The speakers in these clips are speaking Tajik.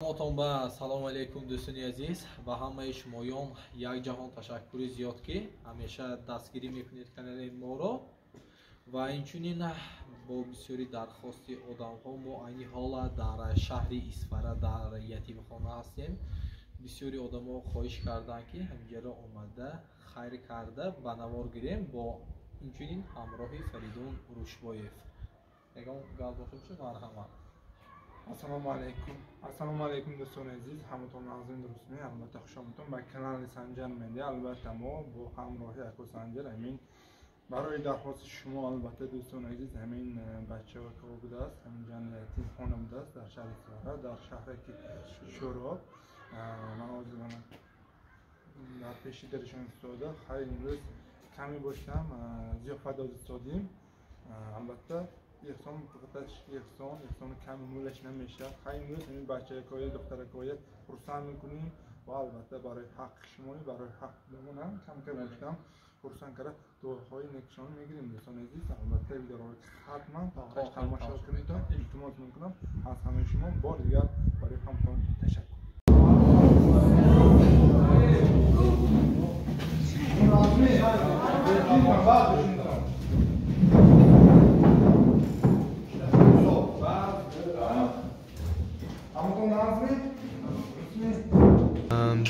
Ҳаматон ба салому алайкум, дӯстони азиз. Ба ҳамаи шумоён як ҷаҳон ташаккури зиёд, ки ҳамеша дастгирӣ мекунед канали моро. Ва инчунин бо бисёри дархости одамҳо мо айни ҳола дар шаҳри Исфара дар ятимхона ҳастем. Бисёри одамҳо хоҳиш карданд, ки ҳаминҷаро омада хайр карда ба навор гирем, бо инчунин ҳамроҳи Фаридун Рӯшбоев. Ягон гап дошта бошед, марҳамат. Ассалому алайкум. Ассалому алайкум, дӯстони азиз. Ҳаматон нағзин, дурустме? Албатта, хуш омадтон ба канали Санҷар Медиа. Албатта, мо бо ҳамроҳи аку Санҷар ҳамин барои дархости шумо, албатта, дӯстони азиз, ҳамин бачаҳо будааст, ҳамин ҷан ятимхона будааст дар шаҳри Исфара, дар шаҳре ки Шӯроб. Ман ҳозир мана дар пеши дарашон истода. Хайр, имрӯз каме бошам, зиёфат дода истодем. Албатта, эҳсон эҳсон, эҳсони ками мулаш намешавад. Хайр, имрӯз ҳамин бачакҳои, духтаракҳоя хурсанд мекунем ва албатта барои ҳаққи шумо, барои ҳаққи худамон кам кам бошам хурсанд карда дуоҳои некшон мегирем, дӯстони азиз. Албатта, видеоро ҳатман то охираш тамошо кунед, илтимос мекунам аз ҳамаи шумо. Бор дигар барои ҳамтон ташаккур.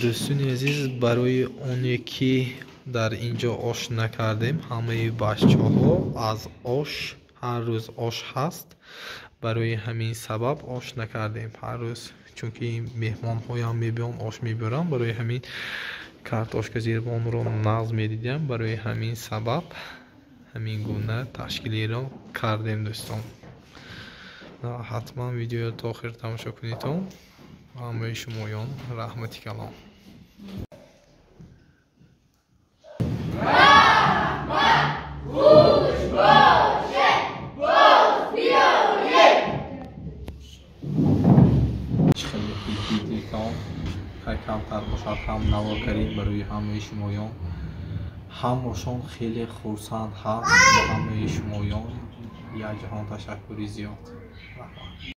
Дӯстони азиз, барои оне ки дар ин ҷо ош накардем, ҳамаи бачаҳо аз ош, ҳар рӯз ош ҳаст, барои ҳамин сабаб ош накардем ҳар рӯз, чунки меҳмонҳоям мебиён, ош мебиёранд. Барои ҳамин картошка зирбонро нағз медидем, барои ҳамин сабаб ҳамин гуна ташкилиро кардем. Дӯстон, ҳатман видеоро то охир тамошо кунедон. Ҳамаи шумоён раҳмати калом. Камтар бошад ҳам навор кардем барои ҳамаи шумоён. Ҳамашон хеле хурсанд ҳаст. Ба ҳамаи шумоён як ҷаҳон ташаккури зиёд. Раҳмат.